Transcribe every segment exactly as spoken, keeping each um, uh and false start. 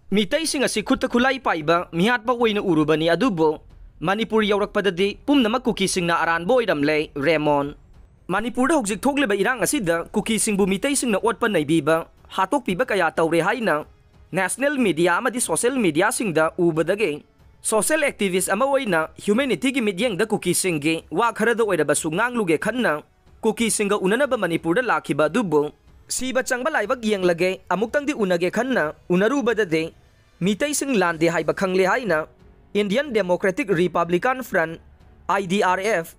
ꯃꯤꯇꯩꯁꯤꯡ ꯑꯁꯤ ꯈꯨꯠꯇ ꯈꯨꯠꯂꯥꯏ ꯄꯥꯏꯕ ꯃꯤꯍꯥꯠꯄ ꯑꯣꯏꯅ ꯎꯔꯨꯕꯅꯤ, ꯑꯗꯨꯕꯨ ꯃꯅꯤꯄꯨꯔ ꯌꯧꯔꯛꯄꯗ ꯄꯨꯝꯅꯃꯛ ꯀꯨꯀꯤꯁꯤꯡꯅ ꯑꯔꯥꯟꯕ ꯑꯣꯏꯔꯝꯂꯦ꯫ ꯔꯦꯃꯣꯟ꯫ ꯃꯅꯤꯄꯨꯔꯗ ꯍꯧꯖꯤꯛ ꯊꯣꯛꯂꯤꯕ ꯏꯔꯥꯡ ꯑꯁꯤꯗ ꯀꯨꯀꯤꯁꯤꯡꯕꯨ ꯃꯤꯇꯩꯁꯤꯡꯅ ꯑꯣꯠꯄ ꯅꯩꯕꯤꯕ, ꯍꯥꯠꯇꯣꯛꯄꯤꯕ ꯀꯌꯥ ꯇꯧꯔꯦ ꯍꯥꯏꯅ ꯅꯦꯁꯅꯦꯜ ꯃꯤꯗꯤꯌꯥ ꯑꯃꯗꯤ ꯁꯣꯁꯤꯌꯦꯜ ꯃꯤꯗꯤꯌꯥꯁꯤꯡꯗ ꯎꯕꯗꯒꯤ, ꯁꯣꯁꯤꯌꯦꯜ ꯑꯦꯛꯇꯤꯚꯤꯁ꯭ꯠ ꯑꯃ ꯑꯣꯏꯅ ꯍ꯭ꯌꯨꯃꯦꯅꯤꯇꯤꯒꯤ ꯃꯤꯠꯌꯦꯡꯗ ꯀꯨꯀꯤꯁꯤꯡꯒꯤ ꯋꯥ ꯈꯔꯗ ꯑꯣꯏꯔꯕꯁꯨ ꯉꯥꯡꯂꯨꯒꯦ ꯈꯟꯅ ꯀꯨꯀꯤꯁꯤꯡꯒ ꯎꯅꯅꯕ ꯃꯅꯤꯄꯨꯔꯗ ꯂꯥꯛꯈꯤꯕ ꯑꯗꯨꯕꯨ, ꯁꯤꯕ ꯆꯪꯕ ꯂꯥꯏꯕꯛ ꯌꯦꯡꯂꯒꯦ, ꯑꯃꯨꯛꯇꯪꯗꯤ ꯎꯅꯒꯦ ꯈꯟꯅ ꯎꯅꯔꯨꯕꯗꯗꯤ, ꯃꯤꯇꯩꯁꯤꯡ ꯂꯥꯟꯗꯦ ꯍꯥꯏꯕ ꯈꯪꯂꯦ ꯍꯥꯏꯅ Indian Democratic Republican Front, I D R F,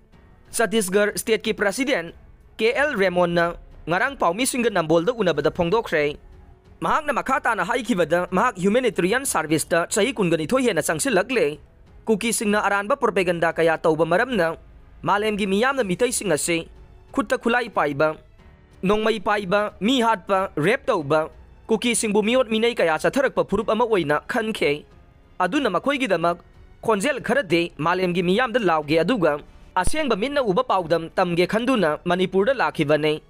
Chhattisgarh ꯁ꯭ꯇꯦꯠꯀꯤ ꯄ꯭ꯔꯁꯤꯗꯦꯟꯠ ꯀꯦ ꯑꯦꯜ ꯔꯦꯃꯣꯟꯅ ꯉꯔꯥꯡ ꯄꯥꯎꯃꯤꯁꯤꯡꯒ ꯅꯝꯕꯣꯜꯗ ꯎꯅꯕꯗ ꯐꯣꯡꯗꯣꯛꯈ꯭ꯔꯦ꯫ ꯃꯍꯥꯛꯅ ꯃꯈꯥ ꯇꯥꯅ ꯍꯥꯏꯈꯤꯕꯗ, ꯃꯍꯥꯛ ꯍ꯭ꯌꯨꯃꯦꯅꯤꯇꯔꯤꯌꯟ ꯁꯔꯚꯤꯁꯇ ꯆꯍꯤ ꯀꯨꯟꯒ ꯅꯤꯊꯣꯏ ꯍꯦꯟꯅ ꯆꯪꯁꯤꯜꯂꯛꯂꯦ꯫ ꯀꯨꯀꯤꯁꯤꯡꯅ ꯑꯔꯥꯟꯕ ꯄ꯭ꯔꯣꯄꯦꯒꯟꯗꯥ ꯀꯌꯥ ꯇꯧꯕ ꯃꯔꯝꯅ ꯃꯥꯂꯦꯝꯒꯤ ꯃꯤꯌꯥꯝꯅ ꯃꯤꯇꯩꯁꯤꯡ ꯑꯁꯤ ꯈꯨꯠꯇ ꯈꯨꯠꯂꯥꯏ ꯄꯥꯏꯕ, ꯅꯣꯡꯃꯩ ꯄꯥꯏꯕ, ꯃꯤ ꯍꯥꯠꯄ, ꯔꯦꯞ ꯇꯧꯕ, ꯀꯨꯀꯤꯁꯤꯡꯕꯨ ꯃꯤꯑꯣꯠ ꯃꯤꯅꯩ ꯀꯌꯥ ꯆꯠꯊꯔꯛꯄ ꯐꯨꯔꯨꯞ ꯑꯃ ꯑꯣꯏꯅ ꯈꯟꯈꯤ꯫ ꯑꯗꯨꯅ ꯃꯈꯣꯏꯒꯤꯗꯃꯛ ꯈꯣꯟꯖꯦꯜ ꯈꯔꯗꯤ ꯃꯥꯂꯦꯝꯒꯤ ꯃꯤꯌꯥꯝꯗ ꯂꯥꯎꯒꯦ, ꯑꯗꯨꯒ ꯑꯁꯦꯡꯕ ꯃꯤꯠꯅ ꯎꯕ ꯄꯥꯎꯗꯝ ꯇꯝꯒꯦ ꯈꯟꯗꯨꯅ ꯃꯅꯤꯄꯨꯔꯗ ꯂꯥꯛꯈꯤꯕꯅꯤ꯫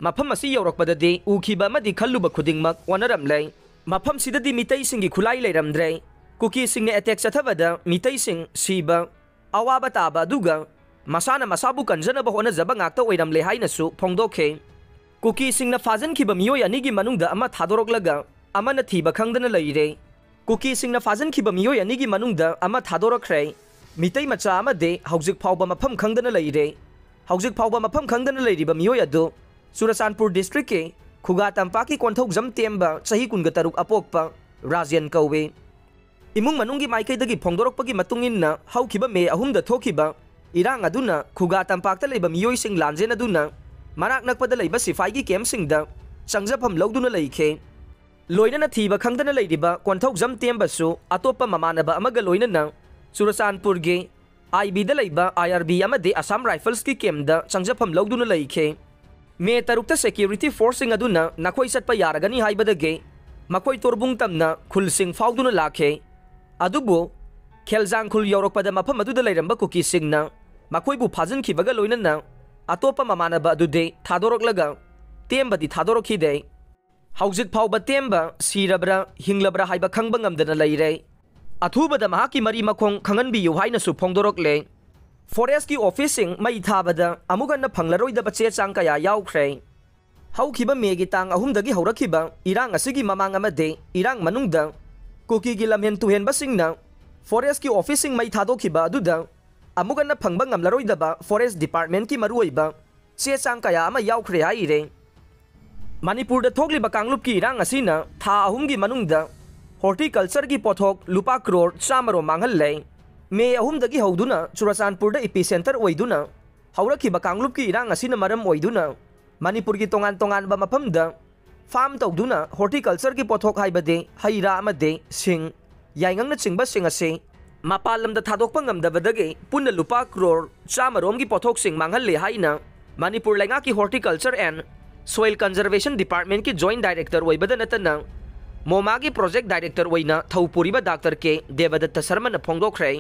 ꯃꯐꯝ ꯑꯁꯤ ꯌꯧꯔꯛꯄꯗꯗꯤ ꯎꯈꯤꯕ ꯑꯃꯗꯤ ꯈꯜꯂꯨꯕ ꯈꯨꯗꯤꯡꯃꯛ ꯑꯣꯟꯅꯔꯝꯂꯦ꯫ ꯃꯐꯝꯁꯤꯗꯗꯤ ꯃꯤꯇꯩꯁꯤꯡꯒꯤ ꯈꯨꯠꯂꯥꯏ ꯂꯩꯔꯝꯗ꯭ꯔꯦ꯫ ꯀꯨꯀꯤꯁꯤꯡꯅ ꯑꯦꯇꯦꯛ ꯆꯠꯊꯕꯗ ꯃꯤꯇꯩꯁꯤꯡ ꯁꯤꯕ, ꯑꯋꯥꯕ ꯇꯥꯕ, ꯑꯗꯨꯒ ꯃꯁꯥꯅ ꯃꯁꯥꯕꯨ ꯀꯟꯖꯅꯕ ꯍꯣꯠꯅꯖꯕ ꯉꯥꯛꯇ ꯑꯣꯏꯔꯝꯂꯦ ꯍꯥꯏꯅꯁꯨ ꯐꯣꯡꯗꯣꯛꯈꯤ꯫ ꯀꯨꯀꯤꯁꯤꯡꯅ ꯐꯥꯖꯤꯟꯈꯤꯕ ꯃꯤꯑꯣꯏ ꯑꯅꯤꯒꯤ ꯃꯅꯨꯡꯗ ꯑꯃ ꯊꯥꯗꯣꯔꯛꯂꯒ ꯑꯃꯅ ꯊꯤꯕ ꯈꯪꯗꯅ ꯂꯩꯔꯦ꯫ ꯀꯨꯀꯤꯁꯤꯡꯅ ꯐꯥꯖꯤꯟꯈꯤꯕ ꯃꯤꯑꯣꯏ ꯑꯅꯤꯒꯤ ꯃꯅꯨꯡꯗ ꯑꯃ ꯊꯥꯗꯣꯔꯛꯈ꯭ꯔꯦ꯫ ꯃꯤꯇꯩ ꯃꯆꯥ ꯑꯃꯗꯤ ꯍꯧꯖꯤꯛ ꯐꯥꯎꯕ ꯃꯐꯝ ꯈꯪꯗꯅ ꯂꯩꯔꯦ꯫ ꯍꯧꯖꯤꯛ ꯐꯥꯎꯕ ꯃꯐꯝ ꯈꯪꯗꯅ ꯂꯩꯔꯤꯕ ꯃꯤꯑꯣꯏ ꯑꯗꯨ ꯆꯨꯔꯆꯥꯟꯄꯨꯔ ꯗꯤꯁꯇ꯭ꯔꯤꯛꯀꯤ ꯈꯨꯒꯥ ꯇꯝꯄꯥꯛꯀꯤ ꯀꯣꯟꯊꯧꯖꯝ ꯇꯦꯝꯕ, ꯆꯍꯤ ꯀꯨꯟꯒ ꯇꯔꯨꯛ ꯑꯄꯣꯛꯄ ꯔꯥꯖꯦꯟ ꯀꯧꯏ꯫ ꯏꯃꯨꯡ ꯃꯅꯨꯡꯒꯤ ꯃꯥꯏꯀꯩꯗꯒꯤ ꯐꯣꯡꯗꯣꯔꯛꯄꯒꯤ ꯃꯇꯨꯡ ꯏꯟꯅ, ꯍꯧꯈꯤꯕ ꯃꯦ ꯑꯍꯨꯝꯗ ꯊꯣꯛꯈꯤꯕ ꯏꯔꯥꯡ ꯑꯗꯨꯅ ꯈꯨꯒꯥ ꯇꯝꯄꯥꯛꯇ ꯂꯩꯕ ꯃꯤꯑꯣꯏꯁꯤꯡ ꯂꯥꯟꯖꯦꯟꯅꯗꯨꯅ ꯃꯅꯥꯛ ꯅꯛꯄꯗ ꯂꯩꯕ ꯁꯤꯐꯥꯏꯒꯤ ꯀꯦꯝꯞꯁꯤꯡꯗ ꯆꯪꯖꯐꯝ ꯂꯧꯗꯨꯅ ꯂꯩꯈꯤ꯫ ꯂꯣꯏꯅꯅ ꯊꯤꯕ ꯈꯪꯗꯅ ꯂꯩꯔꯤꯕ ꯀꯣꯟꯊꯧꯖꯝ ꯇꯦꯝꯕꯁꯨ ꯑꯇꯣꯞꯄ ꯃꯃꯥꯟꯅꯕ ꯑꯃꯒ ꯂꯣꯏꯅꯅ ꯆꯨꯔꯆꯥꯟꯄꯨꯔꯒꯤ ꯑꯥꯏ ꯕꯤꯗ ꯂꯩꯕ ꯑꯥꯏ ꯑꯥꯔ ꯕꯤ ꯑꯃꯗꯤ ꯑꯁꯥꯝ ꯔꯥꯏꯐꯜꯁꯀꯤ ꯀꯦꯝꯞꯗ ꯆꯪꯖꯐꯝ ꯂꯧꯗꯨꯅ ꯂꯩꯈꯤ꯫ ꯃꯦ ꯇꯔꯨꯛꯇ ꯁꯦꯀ꯭ꯌꯨꯔꯤꯇꯤ ꯐꯣꯔꯁꯁꯤꯡ ꯑꯗꯨꯅ ꯅꯈꯣꯏ ꯆꯠꯄ ꯌꯥꯔꯒꯅꯤ ꯍꯥꯏꯕꯗꯒꯤ ꯃꯈꯣꯏ ꯇꯣꯔꯕꯨꯡ ꯇꯝꯅ ꯈꯨꯜꯁꯤꯡ ꯐꯥꯎꯗꯨꯅ ꯂꯥꯛꯈꯤ꯫ ꯑꯗꯨꯕꯨ ꯈꯦꯜꯖꯥꯡ ꯈꯨꯜ ꯌꯧꯔꯛꯄꯗ ꯃꯐꯝ ꯑꯗꯨꯗ ꯂꯩꯔꯝꯕ ꯀꯨꯀꯤꯁꯤꯡꯅ ꯃꯈꯣꯏꯕꯨ ꯐꯥꯖꯤꯟꯈꯤꯕꯒ ꯂꯣꯏꯅꯅ ꯑꯇꯣꯞꯄ ꯃꯃꯥꯟꯅꯕ ꯑꯗꯨꯗꯤ ꯊꯥꯗꯣꯔꯛꯂꯒ ꯇꯦꯝꯕꯗꯤ ꯊꯥꯗꯣꯔꯛꯈꯤꯗꯦ꯫ ꯍꯧꯖꯤꯛ ꯐꯥꯎꯕ ꯇꯦꯝꯕ, ꯁꯤꯔꯕ꯭ꯔꯥ, ꯍꯤꯡꯂꯕ꯭ꯔꯥ ꯍꯥꯏꯕ ꯈꯪꯕ ꯉꯝꯗꯅ ꯂꯩꯔꯦ꯫ ꯑꯊꯨꯕꯗ ꯃꯍꯥꯛꯀꯤ ꯃꯔꯤ ꯃꯈꯣꯡ ꯈꯪꯍꯟꯕꯤꯌꯨ ꯍꯥꯏꯅꯁꯨ ꯐꯣꯡꯗꯣꯔꯛꯂꯦ꯫ ꯐꯣꯔꯦꯁ꯭ꯠꯀꯤ ꯑꯣꯐꯤꯁꯁꯤꯡ ꯃꯩ ꯊꯥꯕꯗ ꯑꯃꯨꯛ ꯍꯟꯅ ꯐꯪꯂꯔꯣꯏꯗꯕ ꯆꯦ ꯆꯥꯡ ꯀꯌꯥ ꯌꯥꯎꯈ꯭ꯔꯦ꯫ ꯍꯧꯈꯤꯕ ꯃꯦꯒꯤ ꯇꯥꯡ ꯑꯍꯨꯝꯗꯒꯤ ꯍꯧꯔꯛꯈꯤꯕ ꯏꯔꯥꯡ ꯑꯁꯤꯒꯤ ꯃꯃꯥꯡ ꯑꯃꯗꯤ ꯏꯔꯥꯡ ꯃꯅꯨꯡꯗ ꯀꯨꯀꯤꯒꯤ ꯂꯝꯍꯦꯟ ꯇꯨꯍꯦꯟꯕꯁꯤꯡꯅ ꯐꯣꯔꯦꯁ꯭ꯠꯀꯤ ꯑꯣꯐꯤꯁꯁꯤꯡ ꯃꯩ ꯊꯥꯗꯣꯛꯈꯤꯕ ꯑꯗꯨꯗ ꯑꯃꯨꯛ ꯍꯟꯅ ꯐꯪꯕ ꯉꯝꯂꯔꯣꯏꯗꯕ ꯐꯣꯔꯦꯁ꯭ꯠ ꯗꯤꯄꯥꯔꯠꯃꯦꯟꯠꯀꯤ ꯃꯔꯨꯑꯣꯏꯕ ꯆꯦ ꯆꯥꯡ ꯀꯌꯥ ꯑꯃ ꯌꯥꯎꯈ꯭ꯔꯦ ꯍꯥꯏꯔꯦ꯫ ꯃꯅꯤꯄꯨꯔꯗ ꯊꯣꯛꯂꯤꯕ ꯀꯥꯡꯂꯨꯞꯀꯤ ꯏꯔꯥꯡ ꯑꯁꯤꯅ ꯊꯥ ꯑꯍꯨꯝꯒꯤ ꯃꯅꯨꯡꯗ ꯍꯣꯔꯇꯤꯀꯜꯆꯔꯒꯤ ꯄꯣꯠꯊꯣꯛ ꯂꯨꯄꯥ ꯀ꯭ꯔꯣꯔ ꯆꯥꯝꯃ ꯔꯣꯝ ꯃꯥꯡꯍꯜꯂꯦ꯫ ꯃꯦ ꯑꯍꯨꯝꯗꯒꯤ ꯍꯧꯗꯨꯅ ꯆꯨꯔꯆꯥꯟꯄꯨꯔꯗ ꯏꯄꯤꯁꯦꯟꯇꯔ ꯑꯣꯏꯗꯨꯅ ꯍꯧꯔꯛꯈꯤꯕ ꯀꯥꯡꯂꯨꯞꯀꯤ ꯏꯔꯥꯡ ꯑꯁꯤꯅ ꯃꯔꯝ ꯑꯣꯏꯗꯨꯅ ꯃꯅꯤꯄꯨꯔꯒꯤ ꯇꯣꯉꯥꯟ ꯇꯣꯉꯥꯟꯕ ꯃꯐꯝꯗ ꯐꯥꯔꯝ ꯇꯧꯗꯨꯅ ꯍꯣꯔꯇꯤꯀꯜꯆꯔꯒꯤ ꯄꯣꯠꯊꯣꯛ ꯍꯥꯏꯕꯗꯤ ꯍꯩ ꯔꯥ ꯑꯃꯗꯤ ꯁꯤꯡ, ꯌꯥꯏꯉꯪꯅꯆꯤꯡꯕꯁꯤꯡ ꯑꯁꯤ ꯃꯄꯥꯟ ꯂꯝꯗ ꯊꯥꯗꯣꯛꯄ ꯉꯝꯗꯕꯗꯒꯤ ꯄꯨꯟꯅ ꯂꯨꯄꯥ ꯀ꯭ꯔꯣꯔ ꯆꯥꯝꯃ ꯔꯣꯝꯒꯤ ꯄꯣꯠꯊꯣꯛꯁꯤꯡ ꯃꯥꯡꯍꯜꯂꯦ ꯍꯥꯏꯅ ꯃꯅꯤꯄꯨꯔ ꯂꯩꯉꯥꯛꯀꯤ ꯍꯣꯔꯇꯤꯀꯜꯆꯔ ꯑꯦꯟ ꯁꯣꯏꯜ ꯀꯟꯖꯔꯕꯦꯁꯟ ꯗꯤꯄꯥꯔꯠꯃꯦꯟꯠꯀꯤ ꯖꯣꯏꯟꯠ ꯗꯥꯏꯔꯦꯛꯇꯔ ꯑꯣꯏꯕꯗ ꯅꯠꯇꯅ ꯃꯣꯃꯥꯒꯤ ꯄ꯭ꯔꯣꯖꯦꯛ ꯗꯥꯏꯔꯦꯛꯇꯔ ꯑꯣꯏꯅ ꯊꯧ ꯄꯨꯔꯤꯕ ꯗꯥꯛꯇꯔ ꯀꯦ ꯗꯦꯕꯗꯠꯇ ꯁꯔꯃꯅ ꯐꯣꯡꯗꯣꯛꯈ꯭ꯔꯦ꯫